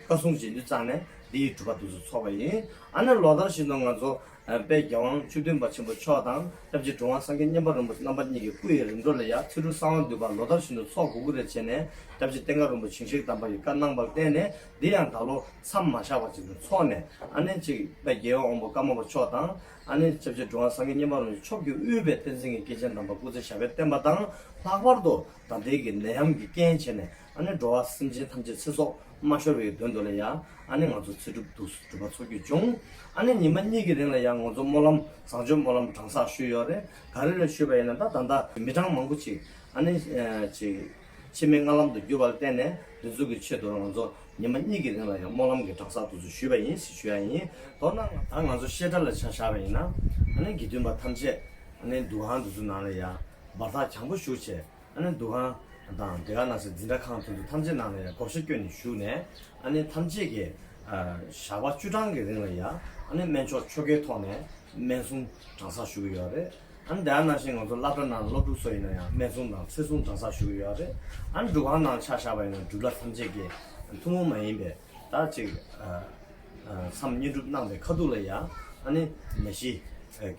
བཀའ་གསུང་རྗེས་ཟློས་བསྩལ་ནས་འདི་ཡི་སྒྲུབ་པ་དེ་ཚོ་ཚོགས་པ་ཡིན། ཨ་ནི་ལོ་ལྟར་བཞིན་དུ་ང་ཚོ་དཔལ་རྒྱལ་དབང་བཅུ་བདུན་པ་ཆེན་པོ་མཆོག་དང་སྐྱབས་རྗེ་འགྲོ་བ་སངས་རྒྱས་མཉན་པ་རིན་པོ་ཆེ་རྣམ་པ་གཉིས་ཀྱི་སྐུ་ཡི་རིམ་གྲོ་ལ་ཡང་ཚེས་དྲུག་གསང་བ་འདུས་པ་ལོ་ལྟར་བཞིན་དུ་ཚོགས་དགོས་ཀྱི་རེད་བྱས་ནས། སྐྱབས་རྗེ་བསྟན་དགའ་རིན་པོ་ཆེ་ཞིང་གཤེགས་དམ་པ་ཡི་བཀའ་གནང་བར་བརྟེན་ནས་འདི་ཡང་ད་ལོ་མཚམས་མ་བཞག་པ་ཅིག་ཏུ་འཚོགས་ནས། ཨ་ནི་ཅིག་དཔལ་རྒྱལ་བ་དབང་པོ་ཀརྨ་པ་མཆོག་དང་། ཨ་ནི་སྐྱབས་རྗེ་འགྲོ་བ་སངས་རྒྱས་མཉན་པ་རིན་པོ་ཆེ་མཆོག་གིས་དབུས་པའི་བསྟན་འཛིན་གྱི་སྐྱེས་ཆེན་དམ་པ་སྐུ་ཚེ་ཞབས་པད་བརྟན་པ་དང་། ལྷག་པར་དུ་ད་ལྟའི་གི་ནད་ཡམས་ཀྱི་རྐྱེན་བྱས་ནས་ཨ་ནི་འགྲོ་བ་སེམས་ཅན་ཐམས་ཅད་ཚེ་སྲོག་མ་ཤོར་བའི་དོན་དུ་ལ་ཡང་ཨ་ནི་ང་ཚོ་ཚེས་དྲུག་ཏུ་སྒྲུབ་པ་ཚོགས་རྒྱུ་བྱུང་། ཨ་ནི་ཉི་མ་གཉིས་ཀྱི་རིང་ལ་ཡང་ང་ཚོ་སྨོན་ལམ་བཟང་སྤྱོད་སྨོན་ལམ་གྲངས་བསགས་ཞུས་ཡོད་རེད། ག་རེ་རེད་ཞུས་པ་ཡིན་ན། ད་ད་ལྟ་མི་གྲངས་མང་པོ་ཅིག་ཨ་ནི་ཅིག་འཆི་མེད་ལྔ་ལམ་དུ་གྱུར་བར་བརྟེན་ནས་དེ་ཚོ་གི་ཆེད་དུ་ང་ཚོ་ཉི་མ་གཉིས་ཀྱི་རིང་ལ་ཡང་སྨོན་ལམ་གྱི་གྲངས་བསགས་དེ་ཚོ་ཞུས་པ་ཡིན་ཞེས་ཞུ་ཡ་ཡིན། མདོར་ན་ད་ང་ཚོ་བཤད་གྲྭ་ལ་ཆ་བཞག་པ་ཡིན་ན། ཨ་ནི་དགེ་འདུན་པ་ཐམས་ཅད་ཨ་ནི་འདུ་ཁང་དེ་ཚོ་ནང་ལ་ཡང་བར་ཐག་གྱང་པོ་བཞུགས་བྱས། ཨ་ནི་འདུ་ཁང་དང་དེ་ག་ནང་བཞིན་འཛིན་གྲྭ་ཁང་དེ་ཚོ་ཐམས་ཅད་ནང་ལ་ཡང་བགོ་བཤའ་བསྐྱོན་ནས་བཞུགས་ནས། ཨ་ནི་ཐམས་ཅད་ཀྱིས་ཨ་ཞག་པ་བཅུ་གྲངས་ཀྱི་རིང་ལ་ཡང་ཨ་ནི་སྨན་མཆོག་ཆོ་གའི་ཐོག་ནས་སྨན་སྲུང་གྲངས་བསགས་ཞུ་གི་ཡོད་རེད། ཨ་ནི་དེ་ག་ནང་བཞིན་ང་ཚོ་སློབ་གྲྭ་ནང་སློབ་ཕྲུག་ཚོ་ཡིན་ན་ཡང་སྨན་སྲུང་དང་ཚེ་སྲུང་གྲངས་བསགས་ཞུ་གི་ཡོད་རེད། ཨ་ནི་འདུ་ཁང་ནང་ཆ་བཞག་པ་ཡིན་ན་སྒྲུབ་བླ་ཐམས་ཅད་ཀྱིས་ཐུན་མོང་མ་ཡིན་པའི་ད་ཅིག་ཨ་ཨ་མཚམས་བསྙེན་སྒྲུབ་གནང་བའི་ཁ་ཐུག་ལ་ཡང་ཨ་ནི་ནད་གཞི་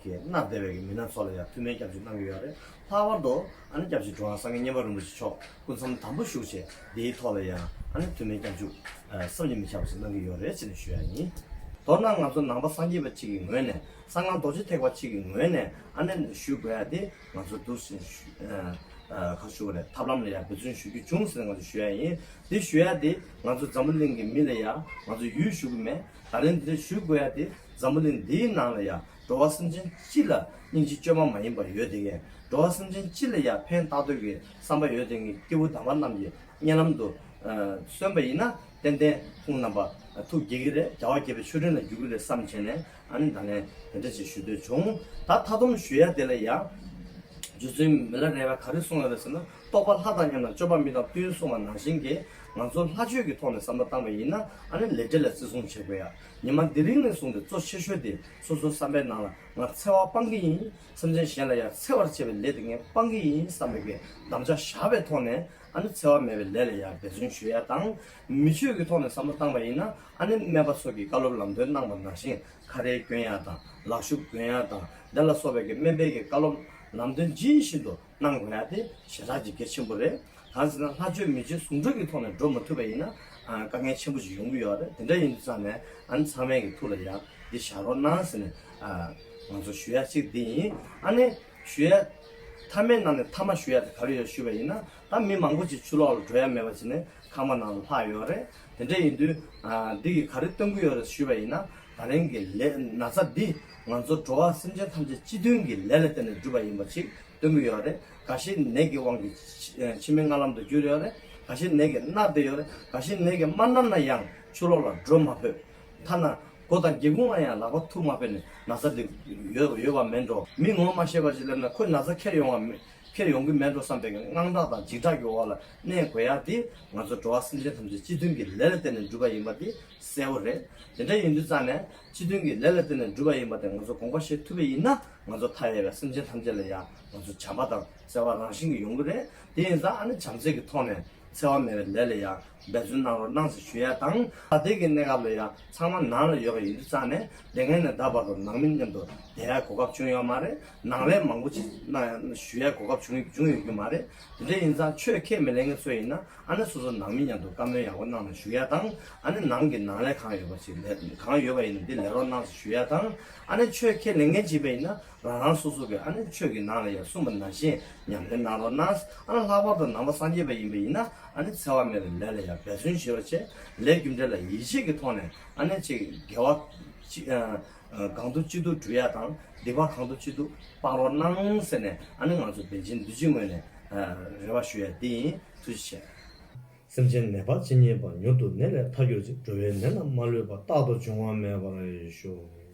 གི་མནར་བསྡད་པའི་མི་སྣ་ཚོ་ལ་ཡང་མཐུ་མའི་སྐྱབས་འཇུག་གནང་གི་ཡོད་རེད། ལྷག་པར་དུ་ཨ་ནི་སྐྱབས་རྗེ་འགྲོ་བ་སངས་རྒྱས་མཉན་པ་རིན་པོ་ཆེ་མཆོག་སྐུ་མཚམས་དམ་པོ་བཞུགས་བྱས་འདིའི་ཐོག་ལ་ཡང་ཨ་ནི་མཐུ་མའི་སྐྱབས་འཇུག་བསམ་གྱིས་མི་ཁྱབ་པ་ཞིག་གནང་གི་ཡོད་རེད་ཅེས་ནས་ཞུ་ཡ་ཡིན། མདོར་ན་ང་ཚོ་ནང་པ་སངས་རྒྱས་པ་གཅིག་གི་ངོས་ནས་གསང་སྔགས་རྡོ་རྗེ་ཐེག་པ་གཅིག་གི་ངོས་ནས་ཨ་ནི་ཞུ་དགོས་ཡ་དེ་ང་ཚོ་འདུག་སེ་ཞུ་ཨ་ཨ་ཁ་ཞུ་བ་རེད། ཐབས་ལམ་ལ་ཡ་འབད་བརྩོན་ཞུ་རྒྱུ་བྱུང་ཟེར་ང་ཚོ་ཞུ་ཡ་ཡིན། དེ་ཞུ་ཡ་དེ་ང་ཚོ་འཛམ་བུ་གླིང་གི་མི་ལ་ཡ་ང་ཚོ་ཡུལ་ཞུ་གི་མེད། ད་རིང་འདིར་ཞུ་དགོས་ཡ་དེ་འཛམ་བུ་གླིང་འདིའི་ནང་ལ་ཡ་འགྲོ་བ་སེམས་ཅན་སྤྱི་ལ་སྙིང་རྗེ་བཅོས་མ་མ་ཡིན་པ་ཡོད་དེ་གས། འགྲོ་བ་སེམས་ཅན་སྤྱི་ལ་ཡ་ཕན་བཏགས་འདོད་ཀྱི་བསམ་པ་ཡོད་དེ་གས། སྐྱེས་བུ་དམ་པ་རྣམས་ཀྱི་སྙན་ལམ་དུ་ཨ་སོན་པ་ཡིན་ན་ཏན་ཏན་ཁོང་རྣམ་པ་ཐུགས་དགྱེས་ཀྱི་རེད། རྒྱལ་བ་དགྱེས་པའི་མཆོད་སྤྲིན་ལ་འགྱུར་གྱི་རེད་བསམ་བྱས་ནས་ཨ་ནི་ད་ལན་དེ་འདྲ་ཞིག་ཞུ་འདོད་བྱུང་། ད་མཐའ་སྡོམ་ཞུ་ཡ་དེ་ལ་ཡ། རྗེ་བཙུན་མི་ལ་རས་པས་ག་རེ་གསུངས་ཡོད་རེད་ཟེར་ན། རྟོགས་པ་ལྷ་དང་མཉམ་ན་སྤྱོད་པ་མི་དང་བསྟུན་གསུངས་པ་ནང་བཞིན་གྱི་ང་ཚོ་ལྷ་ཆོས་ཀྱི་ཐོག་ནས་བསམ་བློ་བཏང་བ་ཡིན་ན་ཨ་ནི་ལས་འབྲས་ལ་བརྩི་སྲུང་བྱེད་དགོས་ཡ། ཉི་མ་འདི་རིང་ནས་བཟུང་སྟེ་གཙོ་ཆེ་ཤོས་དེ་སོ་སོའི་བསམ་པའི་ནང་ལ་ང་འཚེ་བ་སྤང་གི་ཡིན། སེམས་ཅན་གཞན་ལ་ཡང་འཚེ་བར་བྱེད་པའི་ལས་དེ་ངས་སྤང་གི་ཡིན་བསམ་པའི་གི་དམ་བཅའ་བཞག་པའི་ཐོག་ནས་ཨ་ནི་འཚེ་བ་མེད་པའི་ལས་ལ་ཡང་འབད་བརྩོན་ཞུ་ཡ་དང་། མི་ཆོས་ཀྱི་ཐོག་ནས་བསམ་བློ་བཏང་བ་ཡིན་ན་ཨ་ནི་སྨན་པ་སོགས་ཀྱིས་བཀའ་སློབ་ལམ་སྟོན་གནང་བ་ནང་བཞིན་ཁ་རས་གྱོན་ཡ་དང་ལག་ཤུབས་གྱོན་ཡ་དང་དེ་ལ་སོགས་པའི་གི་སྨན་པའི་གི་བཀའ་སློབ་ལམ་སྟོན་ཇི་བཞིན་དུ་གནང་དགོས་ཡ་དེ་ཞེ་དྲག་ཅིག་གལ་ཆེན་པོ་རེད། གང་ཟེར་ན་ལྷ་ཆོས་མི་ཆོས་ཟུང་འབྲེལ་གྱི་ཐོག་ནས་འགྲོ་མ་ཐུབ་པ་ཡིན་ན་ཨ་དཀའ་ངལ་ཆེན་པོ་ཞིག་ཡོང་གི་ཡོད་རེད། དེ་འདྲ་ཡིན་དུས་ཙང་ནས་ཨ་ནི་ཚང་མས་ཀྱི་ཐུགས་ལ་ཡ་འདི་བཞག་རོགས་གནང་ཟེར་ནས་ཨ་ང་ཚོ་ཞུ་ཡ་གཅིག་འདི་ཡིན། ཨ་ནི་ཞུ་ཡ་མཐའ་མའི་ནང་ནས་མཐའ་མ་ཞུ་ཡ་དེ་ག་རེ་ཡོད་ཞུས་པ་ཡིན་ན། ད་མི་མང་པོ་ཅིག་ཆུ་ལོག་ལ་འགྲོ་ཡ་མེད་པ་བྱས་ནས་ཁང་པ་ནང་ལ་ལྷག་ཡོད་རེད། དེ་འདྲ་ཡིན་དུས་ཨ་འདི་གིས་ག་རེ་སྟོན་གྱི་ཡོད་རེད་ཞུས་པ་ཡིན་ན། ད་རིང་གི་ལས་ན་ཚ་འདི་ང་ཚོ་འགྲོ་བ་སེམས་ཅན་ཐམས་ཅད་སྤྱི་མཐུན་གྱི་ལས་ལ་བརྟེན་ནས་འགྲུབ་པ་ཡིན་པ་ཅིག་སྟོན་གྱི་ཡོད་རེད། འགའ་ཞིག་ནད་ཀྱི་དབང་གིས་འཆི་འཆི་མེད་ལྔ་ལམ་དུ་གྱུར་ཡོད་རེད། འགའ་ཞིག་ནད་ཀྱིས་མནར་བསྡད་ཡོད་རེད། འགའ་ཞིག་ནད་ཀྱིས་མ་མནར་ན་ཡང་ཆུ་ལོག་ལ་འགྲོ་མ་ཕོད། ཐ་ན་མགོ་དང་སྒེའུ་ཁུང་ལ་ཡང་ལག་པ་ཐུག་མ་ཕོད་ནས་ན་ཚ་འདི་ཡོད་ཡོད་པ་མེད་འགྲོ། མི་ངོ་མ་ཤེས་པ་ཞིག་སླེབས་ན་ཁོས་ན་ཚ་ཁྱེར་ཡོང་བ་མེད། ཁྱེར་ཡོང་གི་མེད་འགྲོ་བསམ་པའི་དངངས་སྐྲག་དང་འཇིགས་སྐྲག་གི་འོག་ལ་གནས་དགོས་ཡ་དེ་ང་ཚོ་འགྲོ་བ་སེམས་ཅན་ཐམས་ཅད་སྤྱི་མཐུན་གྱི་ལས་ལ་བརྟེན་ནས་འགྲུབ་པ་ཡིན་པ་དེ་གསལ་པོ་རེད། དེ་འདྲ་ཡིན་དུས་ཙང་ནས་སྤྱི་མཐུན་གྱི་ལས་ལ་བརྟེན་ནས་འགྲུབ་པ་ཡིན་པ་དེ་ང་ཚོ་དགོངས་པ་བཞེས་ཐུབ་པ་ཡིན་ན་ང་ཚོ་མཐའ་ཡས་པའི་སེམས་ཅན་ཐམས་ཅད་ལ་ཡང་ང་ཚོ་བྱམས་པ་དང་བརྩེ་བ་རང་བཞིན་གྱིས་ཡོང་གི་རེད། དེ་ཡིན་ཙང་ཨ་ནི་བྱམས་བརྩེ་གི་ཐོག་ནས་འཚེ་བ་མེད་པའི་ལས་ལ་ཡང་འབད་བརྩོན་གནང་རོགས་གནང་ཟེར་ཞུ་ཡ་དང་། ད་ལྟའི་གི་གནས་སྐབས་ལ་ཡང་ཚང་མ་ནང་ལ་ཡོད་པ་ཡིན་དུས་ཙང་ནས་དེ་སྔ་ནས་ད་བར་དུ་ནང་མི་མཉམ་དུ་བསྡད་ཡ་གོ་སྐབས་བྱུང་ཡོད་མ་རེད། ནང་ལས་མང་པོ་ཅིག་གནང་ཡ་ཞུ་ཡ་གོ་སྐབས་བྱུང་བྱུང་ཡོད་རྒྱུ་མ་རེད། དེ་འདྲ་ཡིན་ཙང་ཆོས་ཁས་མི་ལེན་མཁན་ཚོ་ཡིན་ན་ཨ་ནི་སོ་སོ་ནང་མི་མཉམ་དུ་བཀའ་མོལ་ཡག་པོ་གནང་ནས་ཞུ་ཡ་དང་། ཨ་ནི་ནང་གི་ནང་ལས་གང་ཡོད་པ་ཞིག་ལས་གང་ཡོད་པ་ཡིན་ན་འདི་ལས་རོགས་གནང་ཞུ་ཡ་དང་། ཨ་ནི་ཆོས་ཁས་ལེན་མཁན་བྱས་པ་ཡིན་ན་རང་རང་སོ་སོ་གི་ཨ་ནི་ཆོས་ཀྱི་ནང་ལ་ཡང་གསུངས་པ་ནང་བཞིན་ཉམས་ལེན་གནང་རོགས་གནང་། ཨ་ནི་ལྷག་པར་དུ་ནང་པ་སངས་རྒྱས་པ་ཡིན་པ་ཡིན་ན་ཨ་ནི་འཚེ་བ་མེད་པའི་ལས་ལ་ཡང་འབད་བརྩོན་བྱེད་པ་བྱས། ལས་རྒྱུ་འབྲས་ལ་ཡིད་ཆེས་ཀྱི་ཐོག་ནས་ཨ་ནི་ཅིག་དགེ་བ་ཅི་ཨ་ཨ་གང་ཐུབ་ཅི་ཐུབ་སྒྲུབ་ཡ་དང་སྡིག་པ་གང་ཐུབ་ཅི་ཐུབ་སྤང་རོགས་གནང་ཟེར་ནས་ཨ་ནི་ང་ཚོ་བན་ཆེན་འདུས་སྤྱིའི་ངོས་ནས་ཨ་རེ་བ་ཞུ་ཡ་འདི་ཡིན། ཐུགས་རྗེ་ཆེ། སེམས་ཅན་ནད་པ་ཇི་སྙེད་པ། མྱུར་དུ་ནད་ལས་ཐར་གྱུར་ཅིག་འགྲོ་བའི་ནད་རྣམས་མ་ལུས་པ། རྟག་ཏུ་འབྱུང་བ་མེད་པར་ཤོག